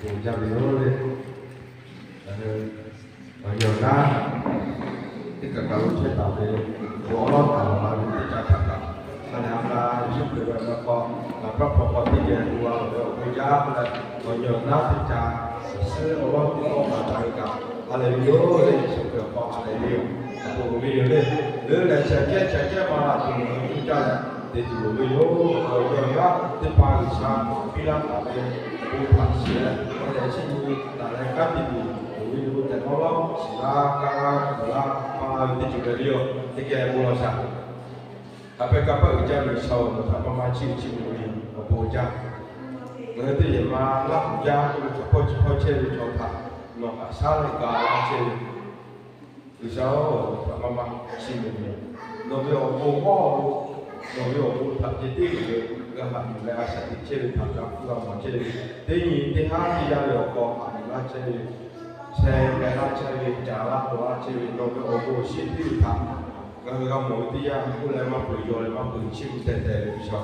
Bon jaˇ ve yoˬ le. Awˬ yawˬ naˉ teˇ kaˬ kaˬ lo chehˇ taˍ ve, bon awˉ lawˉ taˍ laˬ ve teˇ caˉ htaꞈ kaꞈ, a lehˬ a ka Yeˍsuˆ Hkriꞈ ve awˬ meh hk'aw, ngaˬ hpawˇ hpawˇ hk'aw teˇ geh bon la lawˬ ve awˬ bon jaˇ k'oˆ leh, awˬ yawˬ naˉ teˇ caˉ suhˉ awˉ lawˉ teˇ tawˆ la taˍ ve kaꞈ, a lehˬ ve yoˬ le. Yeˍsuˆ Hkriꞈ awˬ hk'aw a lehˬ ve yoˬ. Awˬ bon ve yoˬ le. Leuˉ leh chaꞈ kehˉ chaꞈ kehˉ ma la tuˬ ngaˬ hui jaˇ leh te tuˬ loˍ ve yoˬ. Awˬ yawˬ naˉ teˇ hpaˍ G'uiˬsha piˇ laˇ taˍ ve bon htaꞈ shiˍ leh, a lehˬ chi nyi taˍ leh kanˉ te tuˬ loˍ ve yoˬ tehꞈ, awˉ lawˉ shiˍ laˇ, kaˇ laˇ, tuˬ laˇ, pa laˇ ve teˇ ceuˬ hpehꞈ ve yoˬ. Teˇ geh bon lawˬ shaˍ. Haꞈ pehˇ kanˇ paˆ uiˍ jaˇ ve G'uiˬsha-oˬ, nawˬ htaꞈ maˇ maˇ chiˇ chiˇ mvuh ve yoˬ. Awˬ bon jaˇ. Ngaˬ hui teˇ yehˬ ma laˇ kuˬ jaˇ k'oˆ ve hk'aˬ hpawˇ chi hpawˇ chehˇ ve chaw htaꞈ nawˬ haꞈ shaˉ leh ga laˇ chehˇ ve G'uiˬsha-oˬ, nawˬ htaꞈ maˇ maˇ chiˇ mvuh ve yoˬ. Nawˬ ve awˬ bon hawˉ lo, nawˬ ve awˬ bon htaꞈ ceh teˇ g'uiˬ g'a haꞈ yuˬ leh a shaꞈ teꞈ chehˇ ve htaꞈ g'a hpuˇ g'a mawˬ chehˇ ve, teˇ nyi teˇ haˉ teˇ yanˇ ve awˬ hk'aw haꞈ yuˬ laˇ chehˇ ve, sheh k'ai laˇ chehˇ ve, caˍ laˇ taw laˇ chehˇ ve, nawˬ ve awˬ bon awˬ shinˉ teˇ ve htaꞈ ngaˬ hui g'a mawˬ ve teˇ yanˇ, k'oˆ leh maˇ peuˬ yaw leh maˇ peuˬ chiˇ mvuh teh teh ve G'uiˬsha,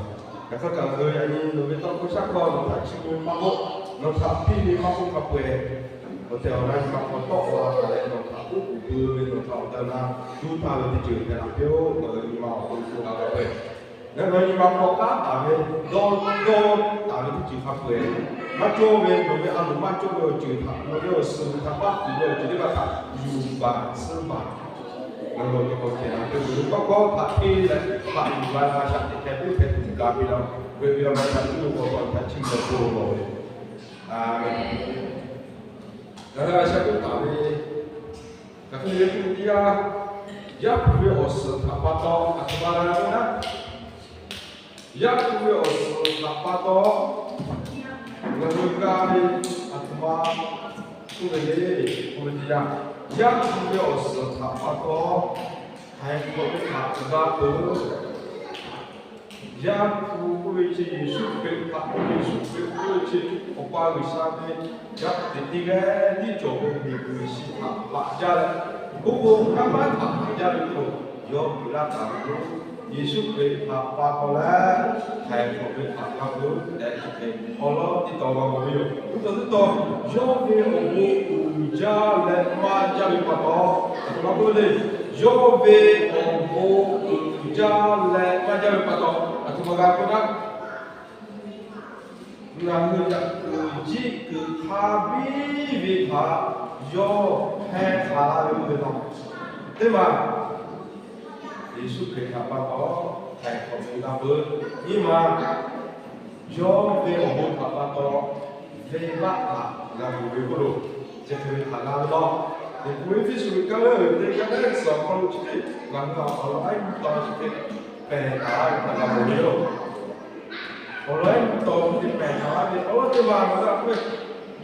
yaꞈ hk'aˇ kaꞈ ngaˬ hui yaꞈ nyi nawˬ ve tawˇ hkawˇ shaˉ hkawˇ nawˬ htaꞈ chiˇ mvuh ve maˇ k'oˆ, nawˬ htaꞈ piˇ ve maˇ k'oˆ hk'a peu-eˬ, awˬ tehˬ awˬ na nyi ma hk'aw tawˆ la taˍ leh nawˬ htaꞈ oˉ k'oˍ pui ve, nawˬ htaꞈ awˬ tehˬ awˬ na tuˉ taˍ ve teˇ ceuˬ hpehꞈ la piˇ-oˆ. Ngaˬ hui nyi ma awˬ hk'aw lo hk'a peu-eˬ, ngaˬ hui nyi ma hk'aw k'aˉ taˍ ve, dawˇ dawˇ taˍ ve teˇ ceuˬ hk'a peu-eˬ, maˇ cawˇ ve nawˬ ve a loˍ maˇ cawˇ ve awˬ ceuˬ htaꞈ, nawˬ ve awˬ suhˍ htaꞈ maˇ tuˬ ve awˬ ceuˬ teˇ hpaˍ htaꞈ yuˬ baˬ tsuhˇ baˬ, ngaˬ hui awˬ tehˬ awˬ na te ve tawˇ hkawˇ htaꞈ hteˇ leh htaꞈ yuˬ la ve a shaꞈ teꞈ hkeh puiˉ hpehꞈ tuˬ ga piˇ laˇ. Ve ve awˬ ma htaꞈ cuˇ ve k'awꞈ htaꞈ chiˇ mvuh ve k'oˆ lawˬ ve. Ngaˬ hui a shaꞈ k'oˆ taˍ ve, ngaˬ hui ve teˇ yanˇ, Yaˇ hpu ve awˬ suhˍ htaꞈ pa taw a htoꞈ ma g'a ve naˉ, Yaˇ hpu ve awˬ suhˍ htaꞈ pa taw ngaˬ hui g'a ve a htoꞈ ma k'oˆ ve le, k'oˆ ve teˇ yanˇ, Yaˇ hpu ve awˬ suhˍ htaꞈ pa taw htaiˍ hk'awꞈ ve htaꞈ g'a peuˬ. Yaˇ hpu k'oˆ ve chi Yeˍsuˆ Hkriꞈ htaꞈ k'oˆ ve, Yeˍsuˆ Hkriꞈ k'oˆ ve chi Awˬ pa G'uiˬsha ve yaˇ teꞈ tiˉ g'aˇ tiˉ cawˬ ve miˬguiˬ shiˍ htaꞈ laꞈ jaˇ leh, oˇ k'o kanˉ maˇ htaꞈ laꞈ jaˇ ve k'o, yawˇ piˇ laˇ taˍ ve yoˬ. Yeˍsuˆ Hkriꞈ htaꞈ pa taw leh htaiˍ hk'awꞈ ve htaꞈ g'a peuˬ tehꞈ chi hk'e awˉ lawˉ teˇ taw g'a mawˬ ve yoˬ. Oˇ taw teˇ taw, yawˇ ve awˬ bon uiˍ jaˇ leh maˇ jaˇ ve pa taw, a htoꞈ ma k'oˆ ve le, yawˇ ve awˬ bon uiˍ jaˇ leh maˇ jaˇ ve pa taw a htoꞈ ma g'a k'oˆ naˉ, ngaˬ hui yaꞈ kuiˬ jiˆ kuiˬ hk'a biˇ ve htaꞈ yawˇ hpehˇ hk'a laˇ ve k'oˆ ve htaꞈ teˇ maˬ Yeˍsuˆ Hkriꞈ htaꞈ pa taw htaiˍ hk'awꞈ ve g'a peuˬ. Nyi ma, yawˇ ve awˬ bon htaꞈ pa taw venˇbaˆ htaꞈ g'a mawˬ ve k'oˆ lo, chi hk'e ve htaꞈ g'a ve law. Liꞈ hpu Eˇfeˇsuꞈ ve kanˉ leuˉ ve teˇ kanˉ leuˉ suhˍ awˬ hk'aw lo chi hk'e ngaˬ hui awˬ lawn iˉ mvuhˇ taw chi hk'e pehˬ taˍ laˇ ve htaꞈ g'a mawˬ ve yoˬ. Awˬ lawn iˉ mvuhˇ taw chi hk'e pehˬ taˍ laˇ ve awˬ lawn teˇ maˬ maˬ g'a k'oˆ ve,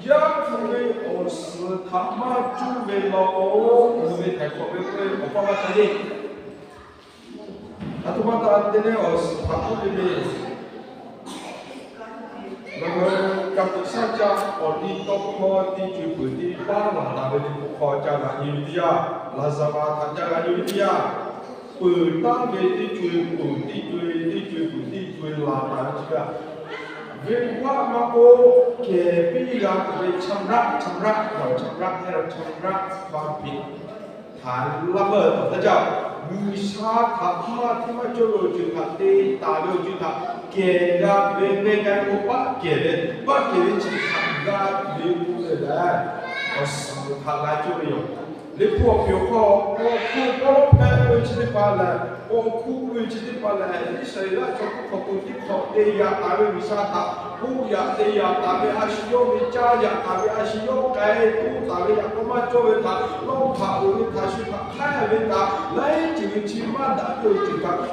Yaˇ hpu ve awˬ suhˍ htaꞈ maˇ cuˇ ve law k'o, ngaˬ hui ve htaiˍ hk'awꞈ ve k'oˆ ve awˬ hpawˇ maˇ ca le. A htoꞈ ma taꞈ te leh awˬ suhˍ htaꞈ k'oˆ ve le. Ngaˬ hui ka tiꞈ shaˉ caˆ awˬ liˇ tawˇ hkawˇ teˇ co-e peuˬ teˇ paˉ laˬ taˍ ve le k'o, hk'aw ca g'a nyi ve teˇ yanˇ, laˍzaˍvaˍ htaꞈ ca g'a nyi ve teˇ yanˇ, peuˬ taˉ ve teˇ co-e peuˬ teˇ co-e teˇ co-e peuˬ teˇ co-e laˬ taˍ ve chi kaꞈ, venˇbaˆ maˇ k'oˆ, kehˬ piˇ g'a tuˬ ve ชำระ ชำระ หน่อย ชำระ ให้เราชำระความผิด htaꞈ laˇ meuˇ tawˍ taˇ jaˇ. G'uiˬsha htaꞈ maˇ hteˇ maˇ cawˇ ve awˬ ceuˬ htaꞈ te taˍ ve awˬ ceuˬ htaꞈ kehˬ g'a tuˬ ve, meh g'a ve k'o paˆ kehˬ ve, paˆ kehˬ ve chi htaꞈ g'a tuˬ ve k'oˆ ve lehˬ, awˬ suhˍ htaꞈ g'a cawˇ ve yoˬ. Liꞈ hpu awˬ piˍ awˬ hk'aw, paw hkuˇ pawˇ lawˉ hpehꞈ ve chi teˇ hpaˍ lehˬ, paw hkuˇ k'oˆ ve chi teˇ hpaˍ lehˬ, Iˉsaˍreˍlaˆ chaw hk'oˆ hk'aw to tiˉ hk'awꞈ te yaꞈ taˍ ve G'uiˬsha htaꞈ k'oˆ yaꞈ te yaꞈ taˍ ve, a shu yawˇ ve caˇ yaꞈ taˍ ve, a shu yawˇ k'ai toˇ taˍ ve, yaꞈ k'aw maˇ cawˇ ve htaꞈ lawˇ htaꞈ uiˍ ve htaꞈ shu htaꞈ hk'aiˉ ve htaꞈ laiˉ ceuˬ ve chi maˇ daꞈ ve awˬ ceuˬ htaꞈ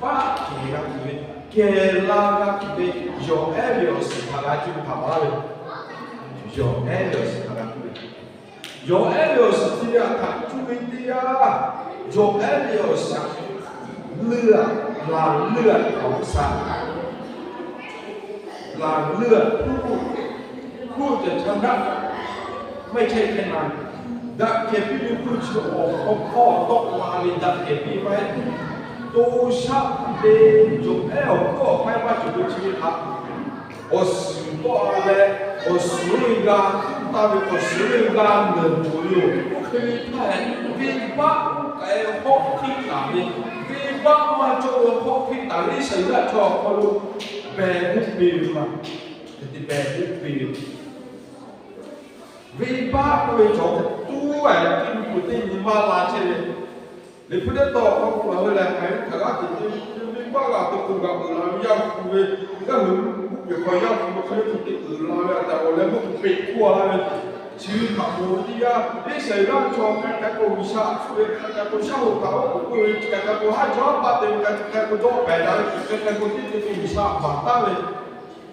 paˆ kehˬ g'a tuˬ ve, kehˬ la g'a tuˬ ve, yawˬ ehˉ ve awˬ suhˍ htaꞈ g'a cuˇ ve htaꞈ maˍ laˇ ve, yawˬ ehˉ ve awˬ suhˍ htaꞈ g'a cuˇ ve, yawˬ ehˉ ve awˬ suhˍ chi ve htaꞈ cuˇ ve teˇ yanˇ, yawˬ ehˉ ve awˬ suhˍ leuˇ a, laˬ leuˇ a, awˬ suhˍ laˬ leuˇ a, พูดจะชำระ ไม่ใช่แค่นั้น daꞈ kehˬ piˇ ve k'oˆ chi awˬ hk'aw hpawˇ tawˆ la ve daꞈ kehˬ piˇ maˇ heˆ. To shaˆ te yawˬ ehˉ awˬ hkawˇ awˬ hk'aˇ maˇ cawˬ ve chi ve htaꞈ awˬ suhˍ tawˆ la leh Awˬ suhˍ ve g'a tuˉ taˇ ve, awˬ suhˍ ve g'a neˬ tuˬ ve yoˬ. Oˇ hk'e ve htaˇ, venˇbaˆ k'ai hawˆ hkiˆ taˍ ve, venˇbaˆ maˇ cawˇ ve hawˆ hkiˆ taˍ ve Iˉsaˍreˍlaˆ chaw awˬ hk'aw lo pehˬ k'oˆ piˇ ve ma, hk'e te pehˬ k'oˆ piˇ ve. Venˇbaˆ k'oˆ ve chaw tuˉ a tiˇ mvuh peuˬ teˇ nyi maˇ la chehˇ ve, Liꞈ hpu teˇ tawn awˬ hk'aw lo ngaˬ hui lehˬ hk'aˬ hk'e g'aˇ hteꞈ te ve, venˇbaˆ g'a te k'o g'a uiˍ la ve yaˇ hu ve, g'aˇ hui uˉ peunˍ hk'aw yaˇ hu ve hk'e le hk'e te uiˍ la ve, a taꞈ awˬ leh meuˇ k'oˍ peꞈ hk'oˆ a laˇ ve, chi ve htaꞈ mawˬ ve teˇ yanˇ, Iˉsaˍreˍlaˆ chaw hk'aˬ hk'e k'o G'uiˬsha hpu ve hk'aˬ hk'e k'o shaˉ hoꞈ htaꞈ oˉ k'oˍ peuˬ ve, hk'aˬ hk'e k'o haˉ chaw haˉ paˆ te ve, hk'aˬ hk'e k'o dawˆ pehˍ daꞈ ve, hk'aˬ hk'e k'o teˇ ceuˬ k'o G'uiˬsha baˬ taˉ ve,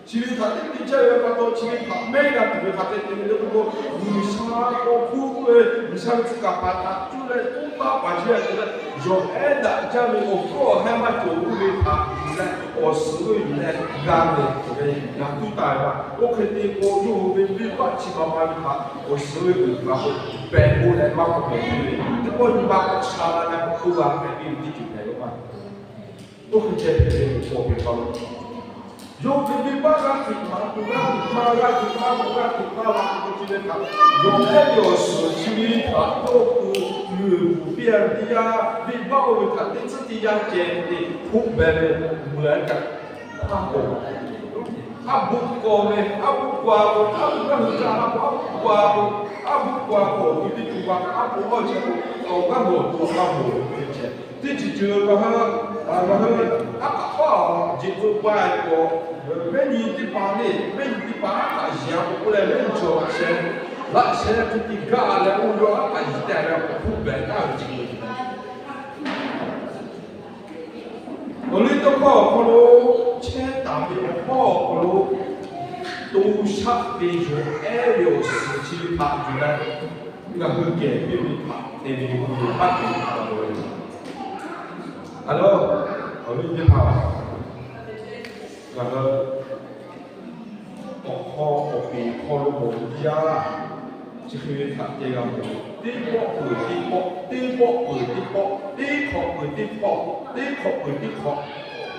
chi ve htaꞈ teˇ te chehˇ ve pa taw, chi ve htaꞈ mehˉ g'a tuˬ ve hk'aˬ hk'e te ve le k'oˆ k'o, G'uiˬsha k'awꞈ hpuˇ ve, G'uiˬsha ve tcuh kaˍ paˍ htaꞈ cuˇ leh tuˉ taˇ paˍ chehˇ a te leh, yawˬ ehˉ daꞈ jaˇ ve awˬ hkawˇ awˬ heh maˇ cawˬ ve htaꞈ yuˬ leh, awˬ suhˍ ve yuˬ leh g'a lehˬ ve g'a tuˉ taˍ ve. Oˇ hk'e te k'o, yawˇ hui ve venˇbaˆ chi ma ma ve htaꞈ awˬ suhˍ ve uiˍ la k'o, pehˬ k'oˆ leh maˇ k'awꞈ pehˬ piˇ ve, teˇ pawˆ nyi ma k'awꞈ sha la leh k'awꞈ hk'oˆ g'a pehˬ piˇ ve teˇ ceuˬ hpehꞈ ve ma. Oˇ hk'e ceh hpehꞈ ve awˬ hk'aw lo, yawˇ ve venˇbaˆ g'aˇ hteꞈ maˍ tuˬ g'aˇ hteꞈ maˇ g'aˇ hteꞈ maˇ maw g'aˇ hteꞈ maˇ la k'o, chi ve htaꞈ yawˬ ehˉ ve awˬ suhˍ chi ve htaꞈ yawˇ hui uiˍ tuˬ piˇ a ve teˇ yanˇ, venˇbaˆ oˇ ve htaꞈ teˇ tcuhˉ teˇ yanˇ ceh te hpoˆ beh ve meuˬ a kaꞈ, haˉ k'awꞈ, haˉ bvuhˆ k'aw ve, haˉ bvuhˆ k'aw ve, haˉ bvuhˆ g'aˇ hui g'a haˉ k'awꞈ haˉ bvuhˆ k'aw ve, haˉ bvuhˆ k'aw k'o, awˬ to teˇ to g'a haˉ k'awꞈ g'aˇ ceh k'o, awˬ g'aˇ hui awˬ to haˉ bvuhˆ ve ceh, teˇ ceuˬ ceuˬ ngaˬ hui, ngaˬ hui aˉ hk'aꞈ hk'aw jeꞈ k'o ba e k'o, mehˆ nyi teˇ hpaˍ le, mehˆ nyi teˇ hpaˍ aˉ hk'aꞈ yeˬ a k'o k'oˆ leh, mehˆ nyi chaw laꞈ sheh, laꞈ sheh hk'e te gaˇ leh oˇ yawˇ aˉ hk'aꞈ yeˬ tehꞈ leh k'awꞈ hpuˇ behˬ taˉ ve ceh. Awˬ liˇ tawˇ hkawˇ awˬ hk'aw lo chehˇ taˍ ve awˬ hpawˇ awˬ hk'aw lo, to shaˆ ve yawˬ ehˉ ve awˬ suhˍ chi ve htaꞈ yuˬ leh, ngaˬ hui kehˬ piˇ ve htaꞈ te ve k'o, haˉ te ve htaꞈ lo ve. A lo, awˬ liˇ teˇ hpaˍ, ngaˬ hui awˬ hk'aw awˬ peˍ hk'aw lo mawˬ ve teˇ yanˇ, chi hk'e ve htaꞈ te g'a mawˬ. Teˇ pawˆ peuˬ teˇ pawˆ, teˇ pawˆ peuˬ teˇ pawˆ, teˇ hk'awꞈ peuˬ teˇ hk'awꞈ, teˇ hk'awꞈ peuˬ teˇ hk'awꞈ,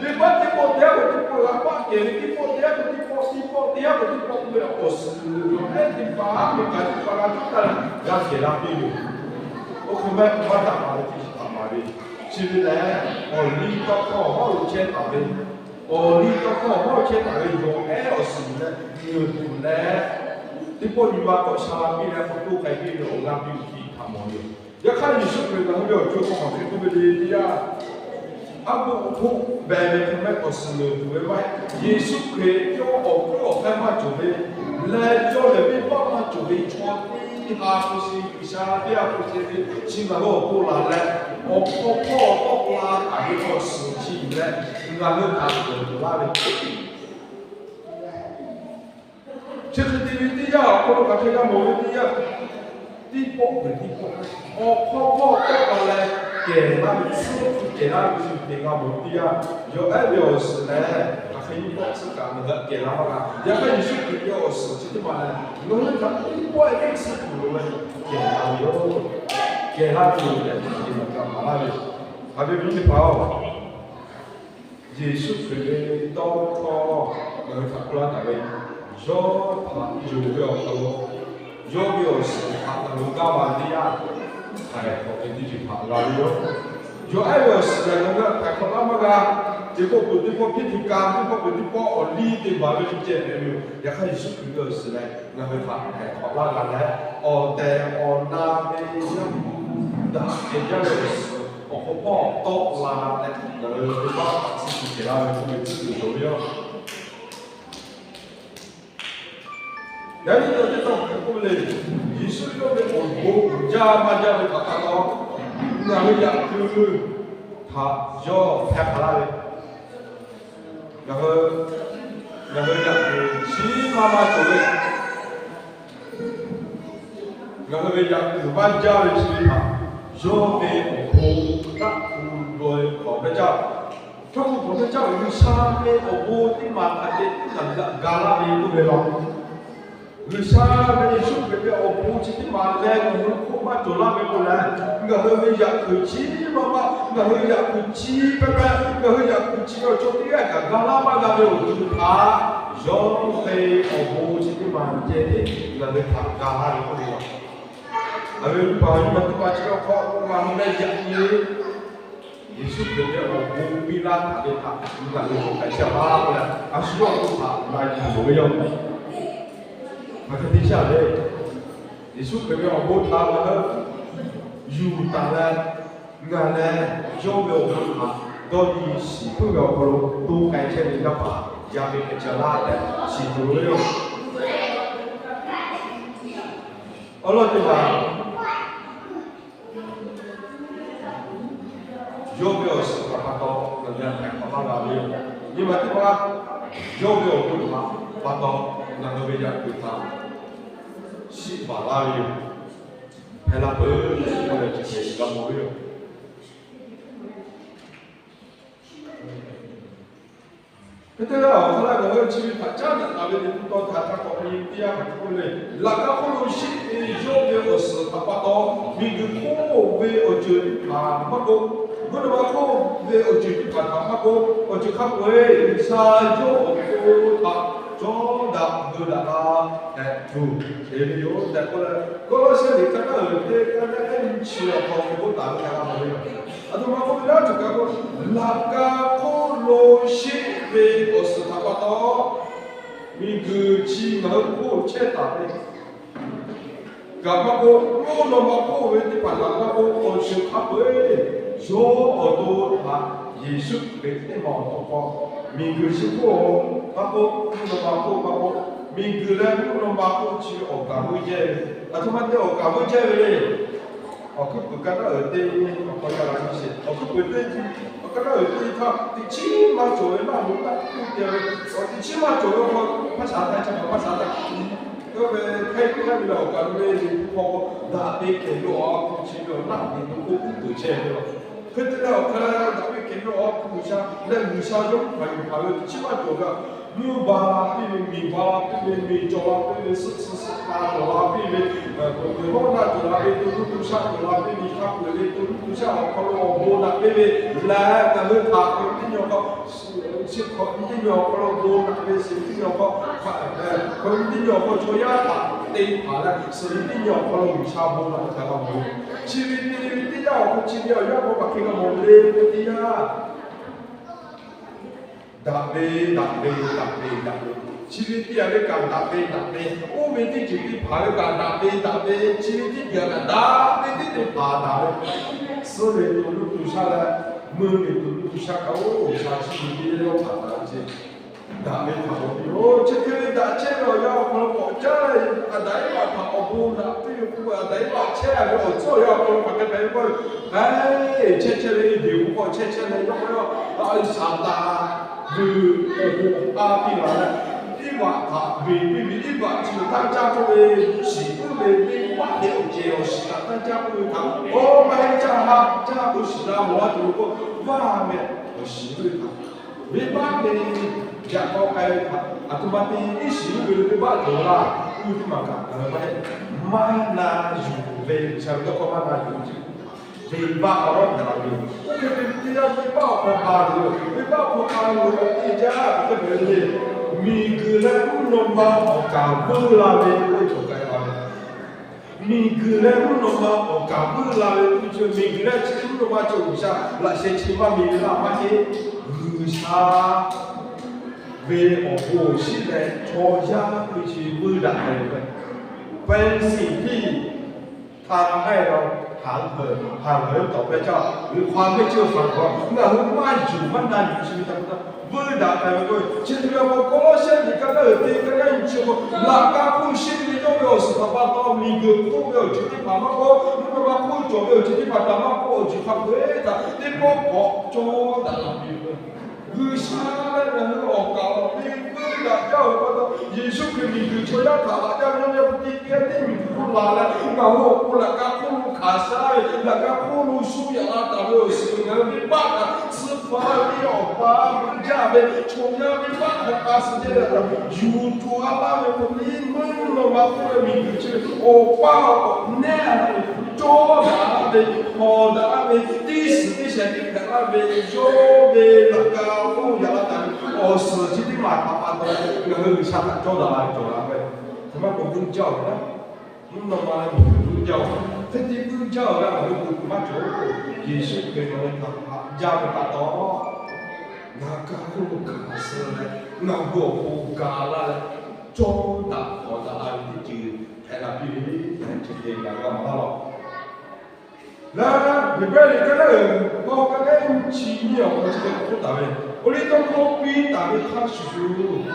venˇbaˆ teˇ pawˆ teˇ yanˇ k'o teˇ pawˆ g'a paˆ kehˬ ve, teˇ pawˆ teˇ yanˇ k'o teˇ pawˆ, teˇ pawˆ teˇ yanˇ k'o teˇ pawˆ k'oˆ ve awˬ suhˍ yawˬ ehˉ teˇ hpaˍ, a hk'e kaꞈ teˇ hpaˍ g'a tuˉ taˇ leh g'a kehˬ la piˇ ve yoˬ. Oˇ hk'e maˇ heˆ k'o maˇ daꞈ maˍ ve teˇ ceuˬ htaꞈ maˍ ve, chi ve lehˬ, awˬ liˇ tawˇ hkawˇ awˬ hawˉ lo chehˇ taˍ ve, awˬ liˇ tawˇ hkawˇ awˬ hawˉ lo chehˇ taˍ ve yawˬ ehˉ awˬ suhˍ leh, yawˬ tuˬ leh, teˇ pawˆ nyi ma k'awꞈ sha la piˇ leh k'awꞈ toˇ k'ai piˇ ve awˬ g'aˇ piˇ ve htaꞈ mawˬ ve yoˬ. Yaꞈ hk'aˇ, Yeˍsuˆ Hkriꞈ ngaˬ hui ve awˬ co hk'aw hk'aˬ hk'e k'oˆ ve le teˇ yanˇ, aˉ poˆ hpoˆ beh ve hk'e mehˆ awˬ suhˍ lo tuˬ ve maˇ heˆ. Yeˍsuˆ Hkriꞈ yawˇ awˬ hkuiˉ awˬ hk'aˇ maˇ cawˬ ve, leh yawˇ lehˬ venˇbaˆ maˇ cawˬ ve chaw teˇ ha hpu shi, G'uiˬsha teˇ ha hpu shi ve chi ngaˬ hui awˬ to laˬ leh, awˬ hk'aw hpawˇ tawˆ la taˍ ve awˬ suhˍ chi yuˬ leh, ngaˬ hui htaꞈ k'awꞈ tuˬ laˇ ve Chi hk'e te ve teˇ yanˇ, awˬ hk'aw lo hk'aˬ hk'e g'a mawˬ ve teˇ yanˇ, teˇ pawˆ peuˬ teˇ pawˆ, awˬ hk'aw hpawˇ tawˆ la leh kehˬ laˇ ve, tcuhˉ kuiˬ kehˬ laˇ ve chi hk'e g'a mawˬ ve teˇ yanˇ, yawˬ ehˉ ve awˬ suhˍ lehˬ, hk'aˬ hk'e nyiˇ pawˆ tcuhˉ kaꞈ ngaˬ hui kehˬ la maˇ g'a. Yaꞈ hk'aˇ, Yeˍsuˆ Hkriꞈ ve awˬ suhˍ chi teˇ maˬ lehˬ, ngaˬ hui htaꞈ teˇ pawˆ e teˇ tcuhˉ kuiˬ lo leh kehˬ la ve yoˬ. Kehˬ laˇ ve yoˬ tehꞈ, chi hk'e maˬ kaꞈ maˍ laˇ ve yoˬ. Haꞈ ve awˬ viˉ teˇ hpaˍ-oˬ, Yeˍsuˆ Hkriꞈ ve tawˇ hkawˇ ngaˬ hui htaꞈ k'oˆ laˇ taˍ ve, yawˇ htaꞈ yonˍ ve awˬ hk'aw lo, yawˇ ve awˬ suhˍ htaꞈ ngaˬ hui gaˇ ma teˇ yanˇ, htaiˍ hk'awꞈ ve teˇ ceuˬ htaꞈ g'a ve yoˬ. Yawˬ ehˉ ve awˬ suhˍ lehˬ, ngaˬ hui htaꞈ htaiˍ hk'awꞈ laˇ maˇ g'a. Teˇ pawˆ peuˬ teˇ pawˆ hpiˇ htu ka, teˇ pawˆ peuˬ teˇ pawˆ awˬ liˇ te baˬ ve teˇ ceuˬ hpehꞈ ve yoˬ. Yaꞈ hk'aˇ, Yeˍsuˆ Hkriꞈ ve awˬ suhˍ lehˬ, ngaˬ hui htaꞈ htaiˍ hk'awꞈ laˇ g'a leh, awˬ tehˬ awˬ na ve yaˇ hpu daꞈ kehˬ jaˇ ve awˬ suhˍ awˬ hk'aw hpawˇ tawˆ la leh, ngaˬ hui venˇbaˆ htaꞈ tcuhˉ kuiˬ kehˬ la ve k'oˆ ve tcuhˉ kuiˬ cawˬ ve yoˬ. Yaꞈ nyi teˇ tawˇ hk'e k'oˆ ve le, Yeˍsuˆ yawˇ ve awˬ bon uiˍ jaˇ maˇ jaˇ ve htaꞈ pa taw, ngaˬ hui yaꞈ kuiˬ htaꞈ yawˇ hpehˇ hk'aˬ laˇ ve, ngaˬ hui, ngaˬ hui yaꞈ kuiˬ chi maˇ maˇ cawˬ ve, ngaˬ hui ve yaꞈ kuiˬ maˇ jaˇ ve chi ve htaꞈ yawˇ ve awˬ bon htaꞈ hpu dawˬ ve hk'awꞈ hpehˇ caˇ, chaw hpu hk'awꞈ hpehˇ caˇ ve G'uiˬsha ve awˬ bon teˇ maˬ hk'aˬ hk'e te ngaˬ hui htaꞈ ga laˇ ve k'oˆ ve law. G'uiˬsha ve Yeˍsuˆ Hkriꞈ ve awˬ bon chi teˇ maˬ leh ngaˬ hui hk'oˆ maˇ cawˬ laˇ ve k'o leh, ngaˬ hui ve yaꞈ kuiˬ chi maˇ maˇ, ngaˬ hui yaꞈ kuiˬ chi pehˇ pehˇ, ngaˬ hui yaꞈ kuiˬ chi ve awˬ chaw teˇ g'aˇ kaꞈ ga laˇ maˇ g'a ve awˬ ceuˬ htaꞈ yawˇ ve awˬ bon chi teˇ ma ceh teˇ ngaˬ hui htaꞈ ga laˇ ve k'oˆ ve yoˬ. Ngaˬ hui paˍ nyi ma teˇ hpaˍ chi awˬ hk'aw ngaˬ hui leh yaꞈ nyi ve Yeˍsuˆ Hkriꞈ ve awˬ bon piˇ laˇ htaꞈ ve htaꞈ ngaˬ hui k'awꞈ k'ai chehˇ a laˇ k'oˆ leh, a shu yawˇ awˬ bon htaꞈ na yuˬ loˍ ve yoˬ. Hk'aˬ hk'e te chehˇ le. Yeˍsuˆ Hkriꞈ ve awˬ bon htaꞈ ngaˬ hui yuˬ taˍ leh, ngaˬ leh yawˇ ve awˬ bon htaꞈ dawˇ nyi shiˍ puiˉ ve awˬ hk'aw lo to k'ai chehˇ ve yaˇ paˍ yaˇ ve hk'e ceh laˇ tehꞈ shiˍ tuˬ ve yoˬ. Awˬ lawn teˇ hpaˍ yawˇ ve awˬ suhˍ htaꞈ pa taw ngaˬ hui hpehꞈ k'awꞈ laˇ g'a ve yoˬ. Nyi ma teˇ hpaˍ yawˇ ve awˬ bon htaꞈ pa taw ngaˬ hui ve yaꞈ kuiˬ htaꞈ shiˆ baˬ laˇ ve yoˬ. Hpehˇ laˇ peuˬ tehꞈ k'oˆ leh chi hk'e g'a mawˬ ve yoˬ. Hk'e te leh awˬ hk'aˇ laˇ ngaˬ hui chi ve htaꞈ caˉ daꞈ taˍ ve Liꞈ hpu taw htaꞈ hk'a k'awꞈ ve teˇ yanˇ hk'a k'oˆ le, laꞈ ka hk'oˆ lo shiˆ ve yawˇ ve awˬ suhˍ htaꞈ pa taw, miˬguiˬ hk'oˆ ve awˬ ceuˬ teˇ hpaˍ maˇ k'oˆ, mvuhˇ naw ma hk'oˆ ve awˬ ceuˬ teˇ hpaˍ htaꞈ maˇ k'oˆ, awˬ ceuˬ hk'a peu-eˬ G'uiˬsha yawˇ awˬ to htaꞈ cawˇ daꞈ veu daꞈ la tehꞈ tuˬ te ve yoˬ tehꞈ k'oˆ leh, Kawˇlawˇsehˇ liꞈ ka naˉ uiˍ teˇ ka naˉ eˉ nyi chi awˬ hk'aw hk'e k'oˆ taˍ ve htaꞈ g'a mawˬ ve yoˬ. Aˬ htoꞈ ma k'oˆ ve laˇ tuˬ kaꞈ k'o, laꞈ ka hk'oˆ lo shiˆ ve awˬ suhˍ htaꞈ pa taw, miˬguiˬ chi ngaˬ hui hk'oˆ chehˇ taˍ ve kaꞈ maˇ k'oˆ, mvuhˇ naw ma hk'oˆ ve teˇ hpaˍ htaꞈ maˇ k'oˆ, awˬ ceuˬ hk'a peu-eˬ yawˇ awˬ to htaꞈ Yeˍsuˆ Hkriꞈ teˇ maˬ awˬ to k'aw, miˬguiˬ chi hk'oˆ maˇ k'oˆ, mvuhˇ naw ma hk'oˆ maˇ k'oˆ, miˬguiˬ leh mvuhˇ naw ma hk'oˆ chi ve awˬ kaˍ veuˇ jehˇ ve, aˬ htoꞈ ma te awˬ kaˍ veuˇ jehˇ ve le. Awˬ hkuiˉ puiˍ ka naˉ uiˍ teˇ awˬ hk'aw ca la nyi sheˍ. Awˬ hkuiˉ puiˍ teˇ, awˬ ka naˉ uiˍ teˇ htaˇ teꞈ chiˉ maˇ cawˬ ve maˇ moˍ taˇ k'oˆ te ve, awˬ teꞈ chiˉ maˇ cawˬ ve awˬ hk'aw hpaˇ shaˍ htaˇ ca hpaˍ hpaˇ shaˍ htaˇ, yawˇ ve hk'aˇ hk'aˇ ve leh awˬ kaˍ ve le, hk'aw k'o daꞈ ve kehˬ ve awˬ ha hpu chi ve awˬ naˆ ve to k'oˆ uˉ peunˍ chehˇ ve yoˬ. Hk'e te leh awˬ hk'aˇ daꞈ ve kehˬ ve awˬ ha hpu G'uiˬsha leh G'uiˬsha yawˇ hpaˍ yuˬ hpaˍ ve teꞈ chiˉ maˇ cawˬ ve, mvuhˇ ba la piˇ ve, miˬ ba la piˇ ve, miˬ cawˬ la piˇ ve, suhˆ suhˆ suhˆ pa cawˬ la piˇ ve, miˬ hawˉ naˆ cawˬ la piˇ, to nuˇ to shaˆ cawˬ la piˇ ve, hk'a peu-eˬ ve to nuˇ to shaˆ awˬ hk'aw lo awˬ bon daꞈ piˇ ve, leh ngaˬ hui htaꞈ k'awꞈ teˇ nyi awˬ hk'aw, chi hk'awꞈ nyi teˇ nyi awˬ hk'aw lo bon daꞈ ve, suhˍ nyi teˇ nyi awˬ hk'aw, hk'awꞈ nyi teˇ nyi awˬ hk'aw chaw yaˇ htaꞈ te hpanˍ leh, suhˍ nyi teˇ nyi awˬ hk'aw lo G'uiˬsha bon daꞈ htaꞈ g'a mawˬ ve. Chi ve te ve teˇ yanˇ awˬ hk'aw chi ve awˬ yanˇ hk'aw hk'aˬ hk'e g'a mawˬ le ve teˇ yanˇ daꞈ ve, daꞈ ve, daꞈ ve, daꞈ ve. Chi ve teˇ yanˇ ve kaꞈ daꞈ ve, daꞈ ve. Oˇ ve teˇ ceuˬ teˇ hpaˍ ve kaꞈ daꞈ ve, daꞈ ve. Chi ve teˇ ceuˬ kaꞈ daꞈ ve, teˇ teˇ hpaˍ daꞈ ve. Suhˆ ve to nuˇ to shaˆ leh, meuˇ ve to nuˇ to shaˆ kaꞈ oˇ G'uiˬsha chi ve teˇ yanˇ yawˇ htaꞈ daꞈ ve chi daꞈ ve htaꞈ mawˬ ve yoˬ. Chi hk'e ve daꞈ chehˇ ve awˬ yanˇ awˬ hk'aw lo k'awꞈ caˇ leh, Aˍdanˍ Eˇvaꞈ htaꞈ awˬ bon daꞈ piˇ ve k'oˆ ve, Aˍdanˍ Eˇvaꞈ chehˇ ve awˬ tcuhˉ awˬ yanˇ awˬ hk'aw lo hk'aˬ hk'e hpehꞈ ve k'oˆ ve, chehˇ chehˇ ve Eˍdenˍ k'o k'awꞈ chehˇ chehˇ leh, yawˇ k'o yawˇ Saˍtanˍ vuiˬ awˬ bon awˬ k'aˇ piˇ la leh, Eˇvaꞈ htaꞈ beˬ piˇ ve, Eˇvaꞈ chi tanˇ caˇ k'oˆ ve, shiˍ puiˉ ve venˇbaˆ ve awˬ cehˬ awˬ shiˍ htaꞈ tanˇ caˇ k'oˆ ve htaꞈ, awˬ maˇ heˆ caˇ ha caˇ k'o shiˍ la mawˬ a tuˬ ve k'o, vaˇ meh awˬ shiˍ ve htaꞈ venˇbaˆ ve yaꞈ k'aw k'ai ve htaꞈ aˬ htoꞈ ma te iˉ shiˍ ve venˇbaˆ cawˬ laˇ k'oˆ ve teˇ maˬ kaꞈ ngaˬ hui maˇ heˆ. Maˇ na yuˬ ve G'uiˬsha ve tawˇ hkawˇ maˇ na yuˬ ve venˇbaˆ awˬ lawn hpehꞈ la ve yoˬ. Oˇ hk'e te ve teˇ yanˇ venˇbaˆ awˬ hk'aw ha ve yoˬ. Venˇbaˆ awˬ hk'aw ha ve yoˬ. Teˇ jaˇ hk'aˬ hk'e hpehꞈ ve le. Miˬguiˬ leh mvuhˇ naw ma awˬ kaˍ veuˇ la ve k'oˆ ve cawˬ k'ai la ve. Miˬguiˬ leh mvuhˇ naw ma awˬ kaˍ veuˇ la ve k'oˆ ve chi, miˬguiˬ leh chi mvuhˇ naw ma cawˬ G'uiˬsha laꞈ sheh chi maˇ miˬ ve laˇ maˇ heˆ. G'uiˬsha ve awˬ bon awˬ shiˍ leh chaw yaˇ k'oˆ ve chi veuˇ daꞈ ve yoˬ. เป็นสิ่งที่ทำให้เราหาเกิด หาเกิดต่อพระเจ้า หรือความไม่เชื่อฟังของเรา ngaˬ hui maˇ yuˬ maˇ na yuˬ chi ve htaꞈ pa taw veuˇ daꞈ k'ai ve k'o, chi hk'e ve awˬ hk'aw Kawˇlawˇsehˇ liꞈ ka naˉ uiˍ teˇ ka naˉ nyi chi k'o, laꞈ ka hk'oˆ shiˆ ve yawˇ ve awˬ suhˍ htaꞈ pa taw, miˬguiˬ hk'oˆ ve awˬ ceuˬ teˇ hpaˍ maˇ k'oˆ, mvuhˇ naw ma hk'oˆ cawˬ ve awˬ ceuˬ teˇ hpaˍ htaꞈ maˇ k'oˆ, awˬ ceuˬ hk'a peu-eˬ htaꞈ teˇ pawˆ k'awꞈ cawˇ daꞈ la ve yoˬ. G'uiˬsha leh ngaˬ hui awˬ kaˍ awˬ piˇ veuˇ daꞈ jaˇ ve pa taw, Yeˍsuˆ Hkriꞈ miˬguiˬ chaw yaˇ htaꞈ laꞈ jaˇ ve yaˇ yaˇ pu teˇ g'aˇ teˇ miˬguiˬ hk'oˆ la leh, ngaˬ hui awˬ pon laꞈ ka hk'oˆ lo hkanˍ shaˉ ve, laꞈ ka hk'oˆ lo shu yaꞈ la taˍ ve awˬ suhˍ ngaˬ hui venˇbaˆ kaꞈ tsuhˇ hpaˇ ve awˬ pa veuˇ jaˇ ve chaw yaˇ venˇbaˆ hk'aw k'a suh chehˇ ve htaꞈ yuˬ tuˬ a laˇ ve k'o, mvuhˇ naw ma hk'oˆ ve miˬguiˬ chi ve awˬ pa awˬ k'awꞈ nehˇ ve, cawˇ daꞈ ve, hawˍ daꞈ ve, teˇ suhˍ teˇ shehˍ teˇ hpehꞈ laˇ ve, yawˇ ve laꞈ ka hk'oˆ yaꞈ la taˍ ve awˬ suhˍ chi teˇ maˬ htaꞈ pa taw, ngaˬ hui G'uiˬsha htaꞈ cawˇ daꞈ la ve cawˬ la ve Maˇ k'o vuiˇ jaˇ-oˬ laˇ, mvuhˇ naw ma leh mvuhˇ jaˇ-oˬ. Hk'e te vuiˇ jaˇ-oˬ laˇ, ngaˬ hui k'o maˇ cawˬ-oˬ. Yeˍsuˆ Hkriꞈ nawˬ leh ngaˬ htaꞈ haꞈ jaˇ ve pa taw, ngaˬ kaˇ k'oˆ lo kaꞈ suh leh, ngaˬ hui awˬ pon ga laˇ leh, cawˇ daꞈ k'awꞈ daꞈ la ve teˇ ceuˬ hpehꞈ la piˇ ve, chi hk'e ngaˬ g'a maˍ laˇ lawˬ. Laˇ, Heˍbrehˇ liꞈ ka naˉ uiˍ k'awˇ ka naˉ nyiˇ chi nyiˇ awˬ hk'aw chi hk'e k'oˆ taˍ ve, awˬ liˇ tawˇ hkawˇ piˇ taˍ ve hk'a shuˍ shuˍ,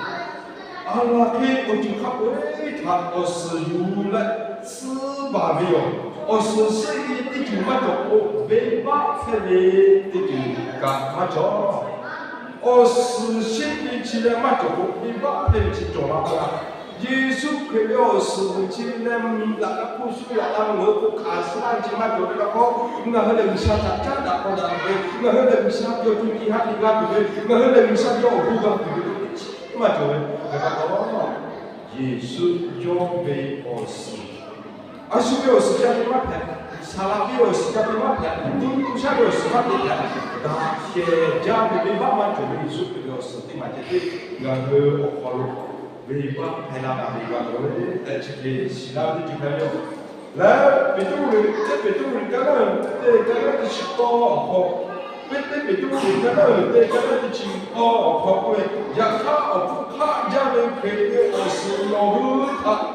a laˬ hk'e awˬ ceuˬ hk'a peu-eˬ htaꞈ awˬ suhˍ yuˬ leh tsuhˇ baˬ ve yoˬ. Awˬ suhˍ shehˆ ve teˇ ceuˬ maˇ cawˬ k'o, venˇbaˆ hpehˇ ve teˇ ceuˬ kaꞈ maˇ cawˬ. Awˬ suhˍ shehˆ ve chi leh maˇ cawˬ k'o, venˇbaˆ hpehˇ ve chi cawˬ la pa laˇ. Yeˍsuˆ Hkriꞈ ve awˬ suhˍ chi leh miˬ laꞈ ka hpu shu yaꞈ la ve ngaˬ hui k'o hkanˍ suh laˇ ve chi maˇ cawˬ ve pa taw, ngaˬ hui lehˬ G'uiˬsha htaꞈ caˉ daꞈ k'awꞈ daꞈ tuˬ ve, ngaˬ hui lehˬ G'uiˬsha ve awˬ co e ha teꞈ g'a tuˬ ve, ngaˬ hui lehˬ G'uiˬsha ve awˬ bon g'a tuˬ ve chi maˇ cawˬ ve. Hk'e pa taw, Yeˍsuˆ yawˇ ve awˬ suhˍ, a shu ve awˬ suhˍ ca te maˇ hpehꞈ, saˍ laꞈ ve awˬ suhˍ ca te maˇ hpehꞈ, tuˇ tuˇ shaˉ ve awˬ suhˍ maˇ te hpehꞈ, daꞈ kehˬ jaˇ ve venˇbaˆ maˇ cawˬ ve Yeˍsuˆ Hkriꞈ ve awˬ suhˍ teˇ maˬ ceh tiˉ ngaˬ hui awˬ hk'aw lo venˇbaˆ hpehˇ la daꞈ ve g'a ve tehꞈ chi hk'e shiˍ laˇ ve teˇ ceuˬ hpehꞈ ve yoˬ. Leh Peˍtruˆ liꞈ, teˇ Peˍtruˆ liꞈ ka naˉ uiˍ teˇ ka naˉ teˇ chi k'awˇ awˬ hk'aw, teˇ Peˍtruˆ liꞈ ka naˉ uiˍ teˇ ka naˉ teˇ chi k'awˇ awˬ hk'aw k'oˆ ve, Yaꞈ hk'aˇ awˬ hpfuhˇ hk'aˆ jaˇ ve Hkriꞈ ve awˬ suhˍ nawˬ hui htaꞈ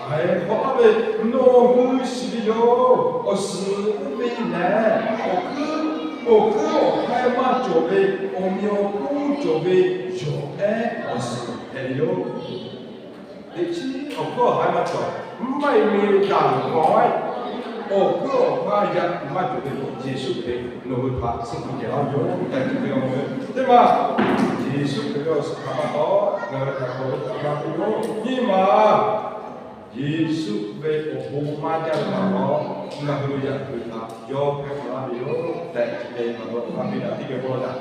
htaiˍ hk'awꞈ laˇ ve, nawˬ hui shiˍ ve yoˬ. Awˬ suhˍ oˇ ve lehˬ, awˬ hkuiˉ, awˬ hkuiˉ awˬ hk'aˇ maˇ cawˬ ve, awˬ meꞈ awˬ hponˇ cawˬ ve yawˬ ehˉ awˬ suhˍ hpehꞈ ve yoˬ. Teꞈ chiˉ awˬ hkuiˉ awˬ hk'aˇ maˇ cawˬ, mvuhˇ maˇ e ve daꞈ g'awˬ-e, awˬ hkuiˉ awˬ hk'aˇ yaꞈ tuˬ maˇ cawˬ ve Yeˍsuˆ Hkriꞈ nawˬ hui htaꞈ suhˉ hpu kehˬ laˇ ve yoˬ tehꞈ chi hk'e awˬ ve teˇ maˬ, Yeˍsuˆ Hkriꞈ ve awˬ suhˍ htaꞈ pa taw ngaˬ hui htaꞈ k'awꞈ ve htaꞈ g'a ve yoˬ. Nyiˇ maˬ, Yeˍsuˆ ve awˬ bon maˇ jaˇ ve pa taw, ngaˬ hui yaꞈ kuiˬ htaꞈ yawˇ hpehˇ k'oˆ laˇ ve yoˬ tehꞈ chi hk'e ngaˬ hui hk'a biˇ daꞈ teˇ geh k'oˆ laˇ.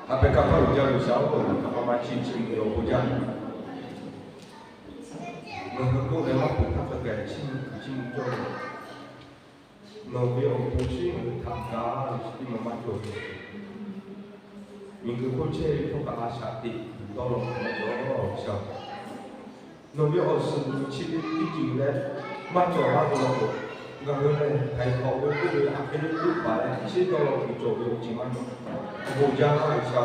Haꞈ pehˍ kaꞈ hpaˇ uiˍ jaˇ G'uiˬsha-oˬ, a hpaˇ maˇ chiˇ chiˇ mvuh ve awˬ bon jaˇ. Nawˬ hui k'oˆ leh maˇ peuˬ htaˇ hk'a gaˬ chiˇ mvuh kuiˬ chiˇ mvuh cawˇ ve. Nawˬ ve awˬ bon chi ngaˬ hui htaꞈ ga ve chi teˇ maˬ maˇ cawˬ ve. Miˬguiˬ hk'oˆ chehˇ ve htawˇ kaꞈ a shaꞈ teꞈ dawˇ law kuiˬ maˇ cawˬ, G'uiˬsha. Nawˬ ve awˬ suhˍ chi ve teˇ ceuˬ leh maˇ cawˬ laˇ ve law k'o, ngaˬ hui lehˬ htaiˍ hk'awꞈ ve k'oˆ ve a hk'e le k'oˆ paˍ leh chi dawˇ law kuiˬ cawˬ ve awˬ ceuˬ maˇ cawˬ. Awˬ bon jaˇ laˇ G'uiˬsha.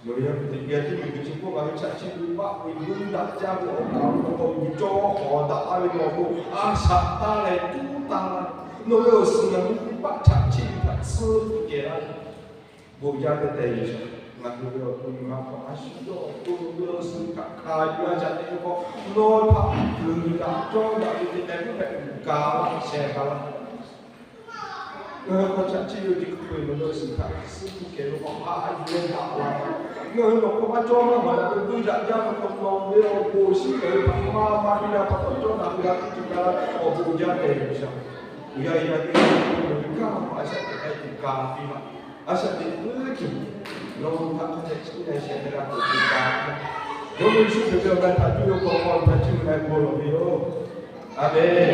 Nawˬ ve yaˇ miˇ teꞈ geh teˇ miˬguiˬ chi hk'oˆ ngaˬ hui chaꞈ chiˇ ve baˆ ve g'uˇ daꞈ jaˇ ve awˬ kaˍ awˬ hk'aw lo cawˇ hawˍ daꞈ laˇ ve nawˬ awˬ bon a shaꞈ taˇ leh tuˉ taˇ laˇ. Nawˬ ve awˬ suhˍ ngaˬ hui teˇ baˆ chaꞈ chiˇ ve htaꞈ tsuhˇ kehˬ laˇ. Bon jaˇ tehꞈ tehꞈ G'uiˬsha, ngaˬ hui ve awˬ to nyi ma hk'aw a shu yawˇ awˬ to ve awˬ suhˍ htaꞈ hkanˍ yuˬ a shaꞈ teꞈ ve hk'aw, nawˬ htaꞈ kuˬ daꞈ cawˇ daꞈ ve teˇ k'ai teˇ hpehꞈ kuˬ kaˍ laˇ shehˍ hpaˇ laˇ. Ngaˬ hui hk'aw chaꞈ chiˇ ve awˬ ceuˬ hk'a peu-eˬ nawˬ ve awˬ suhˍ htaꞈ suhˉ kuˬ kehˬ ve k'awꞈ haꞈ yuˬ leh daꞈ la. Ngaˬ hui nawˬ hk'aw maˇ cawˇ maˇ maˍ la ve g'uˇ daꞈ jaˇ ve hk'aw nawˬ ve awˬ bon shinˉ ngaˬ hui htaꞈ maˇ maˇ piˇ laˇ pa taw cawˇ daꞈ ve g'a teˇ ceuˬ kaꞈ awˬ bon jaˇ tehꞈ G'uiˬsha. Uiˍ yaˇ yaˇ teˇ g'aˇ ve kanˉ hk'aw a shaꞈ teꞈ k'ai tuˬ kaˍ piˇ laˇ. A shaꞈ teꞈ puiˉ tuˬ nawˬ htaꞈ hk'a dehꞈ chiˇ na shehˍ hk'e g'a tuˬ kaˍ piˇ laˇ. Yawˇ ve shu hpehꞈ ve awˬ g'aˇ htaꞈ cuˇ ve k'awꞈ k'awꞈ htaꞈ chiˇ mvuh k'ai bon lawˬ ve yoˬ. A menˬ.